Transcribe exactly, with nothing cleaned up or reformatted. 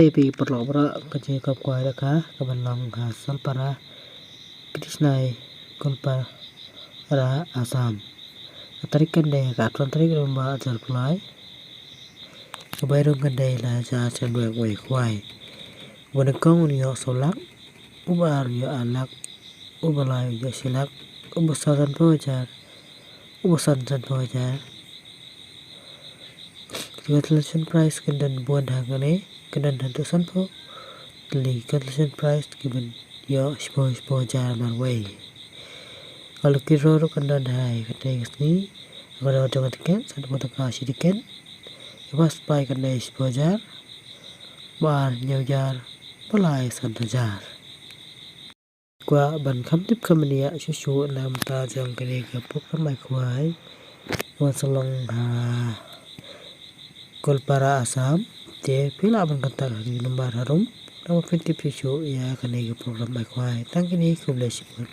Te phi paralok baroh, ka jingïakop kwai da ka, ka ban long ha Solpara, Pyidaungsu, Goalpara, Assam. Ka tarik kan dei ka arphew tarik November ar hajar arphew lai. Ka bai rung kan dei lai hajar shen wei wei kwai. Uba nyngkong un ïoh saw lak, uba ar un ïoh ar lak, uba lai un ïoh shi lak, uba saw sanphew hajar, uba san sanphew hajar. Consolation prize kan don bun hangne, kan don haduh sanphew tylli consolation prize kiban ïoh shiphew shiphew hajar marwei. Ka lucky draw ruh kan don ha kane ka sngi, ka dor jong ka tiket, san phew tyngka shi tiket. Ka first prize kan dei shiphew hajar, ba ar hynñiew hajar, ba lai san hajar. Kwah ban kham tip kham bniah shuh shuh na ka bynta jong kane ka program ai khwai, wan sa long ha Goalpara, Assam. Te phi lah ban contact ha ki number harum, naba phin tip shuh shuh ïa kane ka program ai khwai. Tang kine, khublei shibun.